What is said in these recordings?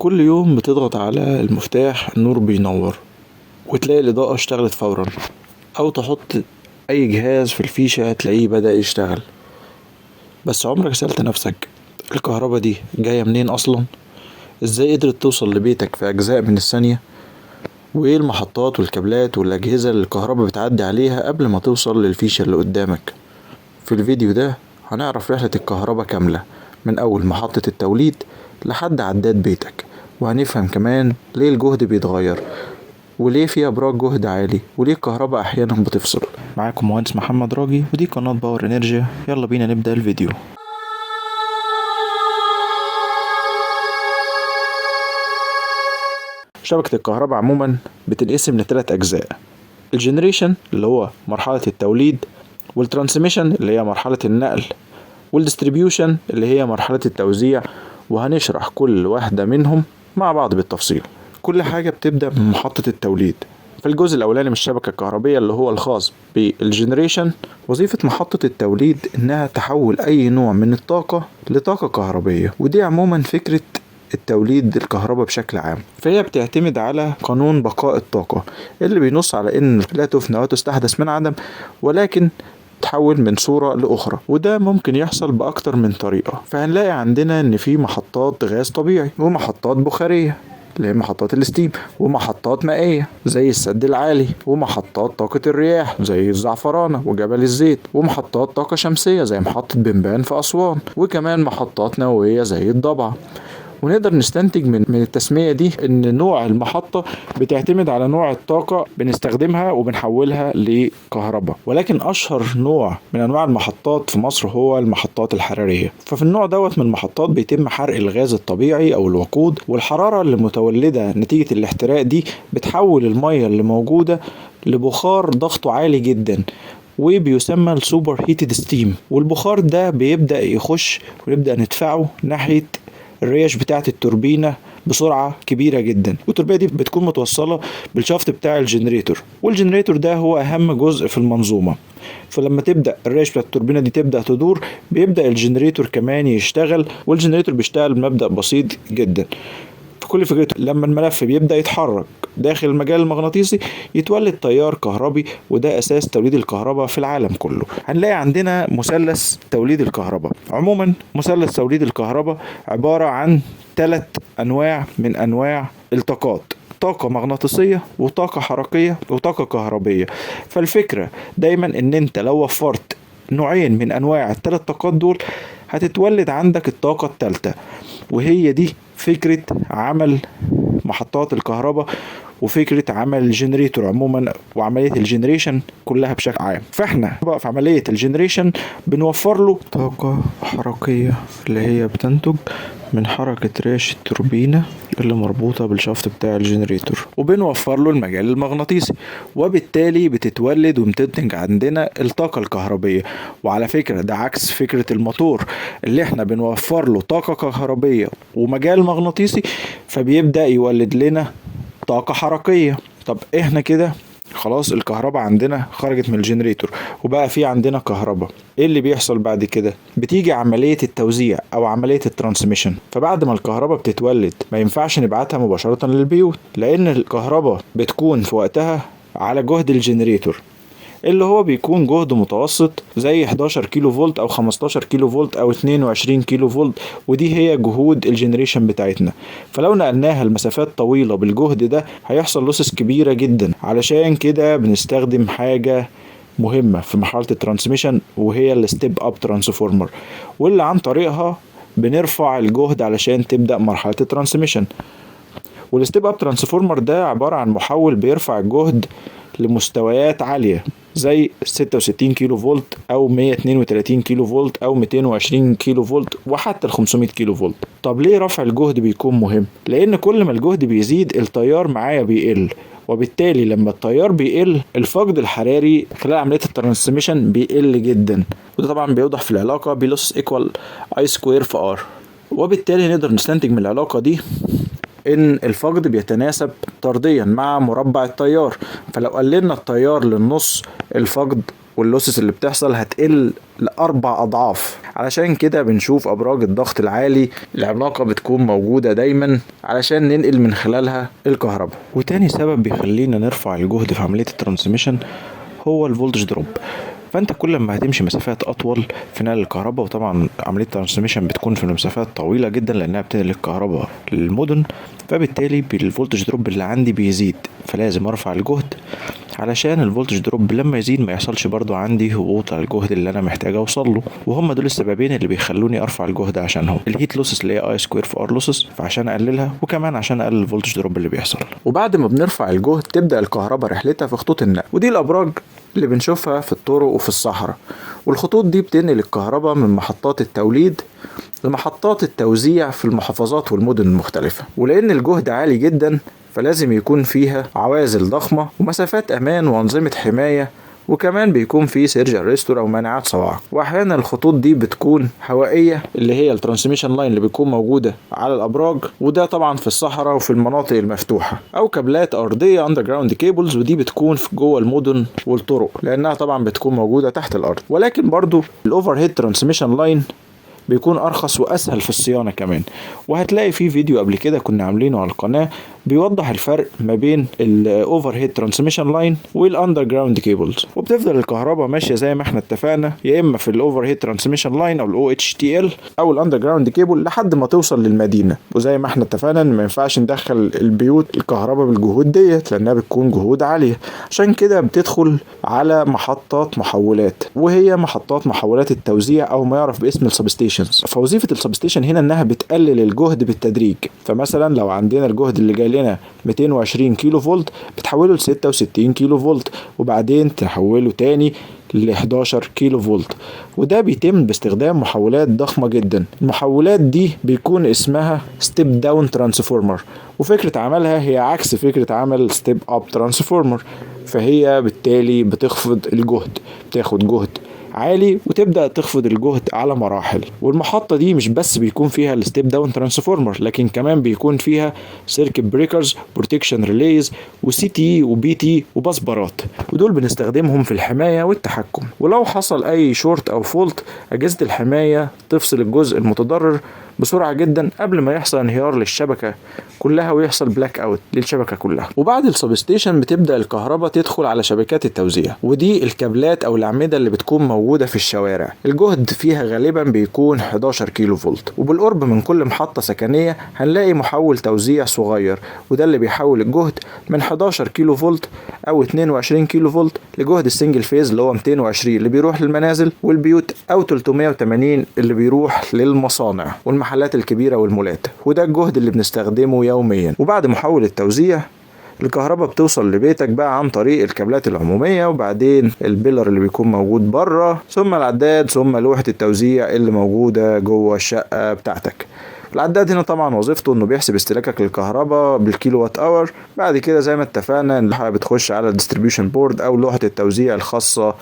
كل يوم بتضغط على المفتاح النور بينور وتلاقي الإضاءة اشتغلت فورا، أو تحط أي جهاز في الفيشة تلاقيه بدأ يشتغل. بس عمرك سألت نفسك الكهرباء دي جاية منين أصلا؟ ازاي قدرت توصل لبيتك في أجزاء من الثانية؟ وإيه المحطات والكابلات والأجهزة اللي الكهرباء بتعدي عليها قبل ما توصل للفيشة اللي قدامك؟ في الفيديو ده هنعرف رحلة الكهرباء كاملة من أول محطة التوليد لحد عداد بيتك، وهنفهم كمان ليه الجهد بيتغير، وليه في أبراج جهد عالي، وليه الكهرباء أحيانا بتفصل. معاكم مهندس محمد راجي ودي قناة باور انرجيا. يلا بينا نبدأ الفيديو. شبكة الكهرباء عموما بتنقسم لثلاث أجزاء: ال generation اللي هو مرحلة التوليد، وال transmission اللي هي مرحلة النقل، وال distribution اللي هي مرحلة التوزيع، وهنشرح كل واحدة منهم مع بعض بالتفصيل. كل حاجة بتبدأ من محطة التوليد. في الجزء الأولاني من الشبكة الكهربية اللي هو الخاص بال generation، وظيفة محطة التوليد إنها تحول أي نوع من الطاقة لطاقة كهربية، ودي عموما فكرة التوليد الكهرباء بشكل عام. فهي بتعتمد على قانون بقاء الطاقة اللي بينص على إن لا تفنى وتستحدث من عدم، ولكن تحول من صورة لأخرى، وده ممكن يحصل بأكتر من طريقة. فهنلاقي عندنا إن في محطات غاز طبيعي، ومحطات بخارية اللي هي محطات ال steam، ومحطات مائية زي السد العالي، ومحطات طاقة الرياح زي الزعفرانة وجبل الزيت، ومحطات طاقة شمسية زي محطة بنبان في أسوان، وكمان محطات نووية زي الضبعة. ونقدر نستنتج من التسمية دي ان نوع المحطة بتعتمد على نوع الطاقة بنستخدمها وبنحولها لكهرباء. ولكن اشهر نوع من انواع المحطات في مصر هو المحطات الحرارية. ففي النوع دوت من المحطات بيتم حرق الغاز الطبيعي او الوقود، والحرارة اللي متولدة نتيجة الاحتراق دي بتحول المية اللي موجودة لبخار ضغطه عالي جدا، وبيسمى ال superheated steam. والبخار ده بيبدأ يخش ويبدأ ندفعه ناحية الريش بتاعة التوربينة بسرعة كبيرة جدا، والتوربينة دي بتكون متوصلة بال shaft بتاع ال generator، وال generator ده هو أهم جزء في المنظومة. فلما تبدأ الريش بتاعة التوربينة دي تبدأ تدور، بيبدأ ال generator كمان يشتغل، وال generator بيشتغل بمبدأ بسيط جدا. فكل فكرته لما الملف بيبدأ يتحرك داخل المجال المغناطيسي يتولد تيار كهربي، وده أساس توليد الكهرباء في العالم كله. هنلاقي عندنا مثلث توليد الكهرباء. عموما مثلث توليد الكهرباء عبارة عن 3 أنواع من أنواع الطاقات: طاقة مغناطيسية، وطاقة حركية، وطاقة كهربية. فالفكرة دايما ان انت لو وفرت نوعين من أنواع الثلاث طاقات دول هتتولد عندك الطاقة الثالثة، وهي دي فكرة عمل محطات الكهرباء وفكرة عمل ال generator عموما وعملية ال generation كلها بشكل عام. فاحنا بقى في عملية ال generation بنوفر له طاقة حركية اللي هي بتنتج من حركة ريش التوربينة اللي مربوطة بال shaft بتاع ال generator، وبنوفر له المجال المغناطيسي، وبالتالي بتتولد وبتنتج عندنا الطاقة الكهربية. وعلى فكرة ده عكس فكرة الموتور اللي احنا بنوفر له طاقة كهربية ومجال مغناطيسي فبيبدأ يولد لنا طاقة حركية. طب احنا كده خلاص الكهرباء عندنا خرجت من ال generator وبقى في عندنا كهرباء. ايه اللي بيحصل بعد كده؟ بتيجي عملية التوزيع او عملية ال transmission. فبعد ما الكهرباء بتتولد ما ينفعش نبعتها مباشرة للبيوت، لان الكهرباء بتكون في وقتها على جهد ال generator اللي هو بيكون جهد متوسط زي 11 كيلو فولت او 15 كيلو فولت او 22 كيلو فولت، ودي هي جهود ال generation بتاعتنا. فلو نقلناها لمسافات طويلة بالجهد ده هيحصل losses كبيرة جدا. علشان كده بنستخدم حاجة مهمة في مرحلة ال transmission، وهي ال step up transformer، واللي عن طريقها بنرفع الجهد علشان تبدأ مرحلة ال transmission. وال step up transformer ده عبارة عن محول بيرفع الجهد لمستويات عالية زي 66 كيلو فولت او 132 كيلو فولت او 220 كيلو فولت وحتى ال 500 كيلو فولت. طب ليه رفع الجهد بيكون مهم؟ لان كل ما الجهد بيزيد التيار معايا بيقل، وبالتالي لما التيار بيقل الفقد الحراري خلال عملية ال transmission بيقل جدا، وده طبعا بيوضح في العلاقة P loss equal I square في R. وبالتالي نقدر نستنتج من العلاقة دي ان الفقد بيتناسب طرديا مع مربع التيار، فلو قللنا التيار للنص الفقد وال losses اللي بتحصل هتقل ل4 أضعاف. علشان كده بنشوف أبراج الضغط العالي العملاقة بتكون موجودة دايما علشان ننقل من خلالها الكهرباء. وتاني سبب بيخلينا نرفع الجهد في عملية ال transmission هو ال voltage drop. فانت كل ما هتمشي مسافات اطول في نقل الكهرباء، وطبعا عملية ال transmission بتكون في مسافات طويلة جدا لانها بتنقل الكهرباء للمدن، فبالتالي ال voltage drop اللي عندي بيزيد، فلازم ارفع الجهد علشان ال voltage drop لما يزيد ما يحصلش برضو عندي هبوط على الجهد اللي انا محتاج اوصل له. وهم دول السببين اللي بيخلوني ارفع الجهد عشانهم، ال heat losses اللي هي I square في R losses، فعشان اقللها، وكمان عشان اقلل ال voltage drop اللي بيحصل. وبعد ما بنرفع الجهد تبدا الكهرباء رحلتها في خطوط النقل، ودي الابراج اللي بنشوفها في الطرق وفي الصحراء. والخطوط دي بتنقل الكهرباء من محطات التوليد لمحطات التوزيع في المحافظات والمدن المختلفة. ولأن الجهد عالي جدا فلازم يكون فيها عوازل ضخمة ومسافات أمان وأنظمة حماية، وكمان بيكون في surge arrester او مانعات صواعق. واحيانا الخطوط دي بتكون هوائية اللي هي ال transmission line اللي بيكون موجودة على الابراج، وده طبعا في الصحراء وفي المناطق المفتوحة، او كابلات ارضية underground cables، ودي بتكون في جوه المدن والطرق لانها طبعا بتكون موجودة تحت الارض. ولكن برضو ال overhead transmission line بيكون ارخص واسهل في الصيانة كمان. وهتلاقي في فيديو قبل كده كنا عاملينه على القناة بيوضح الفرق ما بين ال overhead transmission line وال underground cables. وبتفضل الكهرباء ماشية زي ما احنا اتفقنا، يا اما في ال overhead transmission line او ال OHTL او ال underground cable لحد ما توصل للمدينة. وزي ما احنا اتفقنا ان ما ينفعش ندخل البيوت الكهرباء بالجهود ديت لانها بتكون جهود عالية، عشان كده بتدخل على محطات محولات، وهي محطات محولات التوزيع او ما يعرف باسم ال substations. فوظيفه ال substation هنا انها بتقلل الجهد بالتدريج. فمثلا لو عندنا الجهد اللي جاي لنا 220 كيلو فولت بتحوله ل 66 كيلو فولت، وبعدين تحوله تاني ل 11 كيلو فولت، وده بيتم باستخدام محولات ضخمة جدا. المحولات دي بيكون اسمها step down transformer، وفكرة عملها هي عكس فكرة عمل step up transformer، فهي بالتالي بتخفض الجهد، بتاخد جهد عالي وتبدأ تخفض الجهد على مراحل. والمحطة دي مش بس بيكون فيها ال step down transformer، لكن كمان بيكون فيها circuit breakers، protection relays، و CT و PT و bus bar ات، ودول بنستخدمهم في الحماية والتحكم. ولو حصل اي شورت او fault اجهزة الحماية تفصل الجزء المتضرر بسرعة جدا قبل ما يحصل انهيار للشبكة كلها ويحصل blackout للشبكة كلها. وبعد ال substation بتبدأ الكهرباء تدخل على شبكات التوزيع، ودي الكابلات او الأعمدة اللي بتكون موجودة في الشوارع. الجهد فيها غالبا بيكون 11 كيلو فولت. وبالقرب من كل محطة سكنية هنلاقي محول توزيع صغير، وده اللي بيحول الجهد من 11 كيلو فولت او 22 كيلو فولت لجهد ال single phase اللي هو 220 اللي بيروح للمنازل والبيوت، او 380 اللي بيروح للمصانع والمحلات الكبيرة والمولات، وده الجهد اللي بنستخدمه يوميا. وبعد محول التوزيع الكهرباء بتوصل لبيتك بقى عن طريق الكابلات العمومية، وبعدين ال pillar اللي بيكون موجود بره، ثم العداد، ثم لوحة التوزيع اللي موجودة جوه الشقة بتاعتك. العداد هنا طبعا وظيفته انه بيحسب استهلاكك للكهرباء بال kilowatt hour. بعد كده زي ما اتفقنا ان بتخش على ال distribution board او لوحة التوزيع الخاصة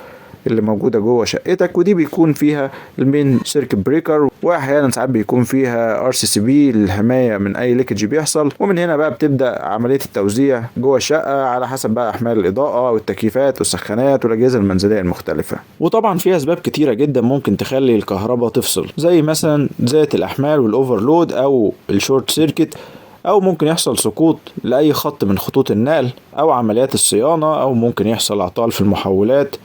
اللي موجودة جوه شقتك، ودي بيكون فيها ال main circuit breaker، واحيانا ساعات بيكون فيها RCCB للحماية من اي leakage بيحصل. ومن هنا بقى بتبدا عملية التوزيع جوه الشقة على حسب بقى احمال الاضاءة والتكييفات والسخانات والاجهزة المنزلية المختلفة. وطبعا في اسباب كتيرة جدا ممكن تخلي الكهرباء تفصل، زي مثلا زيادة الاحمال وال overload او ال short circuit، او ممكن يحصل سقوط لاي خط من خطوط النقل، او عمليات الصيانة، او ممكن يحصل اعطال في المحولات،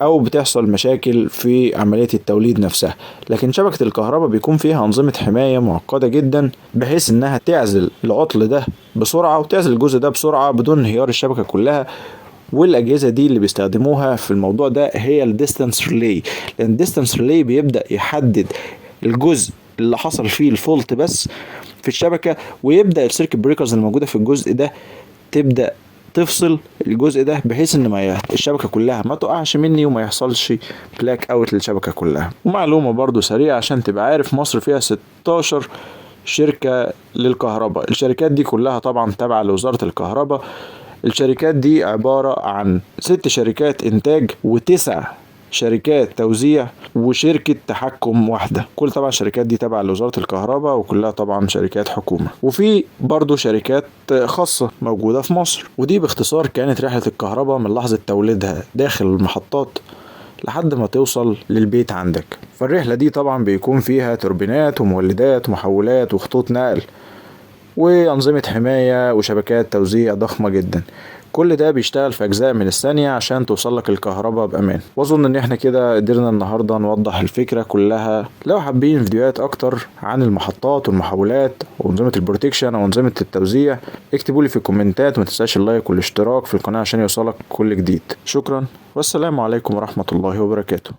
او بتحصل مشاكل في عملية التوليد نفسها. لكن شبكة الكهرباء بيكون فيها انظمة حماية معقدة جدا بحيث انها تعزل العطل ده بسرعة وتعزل الجزء ده بسرعة بدون انهيار الشبكة كلها. والاجهزة دي اللي بيستخدموها في الموضوع ده هي ال distance relay، لان ال distance relay بيبدأ يحدد الجزء اللي حصل فيه ال fault بس في الشبكة، ويبدأ ال circuit breakers الموجودة في الجزء ده تبدأ تفصل الجزء ده بحيث ان ما الشبكة كلها ما تقعش مني وما يحصلش blackout للشبكه كلها. ومعلومه برضو سريعة عشان تبقى عارف، مصر فيها 16 شركة للكهرباء. الشركات دي كلها طبعا تابعه لوزارة الكهرباء. الشركات دي عبارة عن 6 شركات انتاج و9 شركات توزيع وشركة تحكم واحدة. كل طبعا الشركات دي تابعة لوزارة الكهرباء، وكلها طبعا شركات حكومة، وفي برضو شركات خاصة موجودة في مصر. ودي باختصار كانت رحلة الكهرباء من لحظة توليدها داخل المحطات لحد ما توصل للبيت عندك. فالرحلة دي طبعا بيكون فيها توربينات ومولدات ومحولات وخطوط نقل وأنظمة حماية وشبكات توزيع ضخمة جدا. كل ده بيشتغل في أجزاء من الثانية عشان توصلك الكهرباء بأمان. وأظن إن احنا كده قدرنا النهاردة نوضح الفكرة كلها. لو حابين فيديوهات أكتر عن المحطات والمحولات وأنظمة ال protection وأنظمة التوزيع اكتبوا لي في الكومنتات، وما تنساش ال like والاشتراك في القناة عشان يوصلك كل جديد. شكرا والسلام عليكم ورحمة الله وبركاته.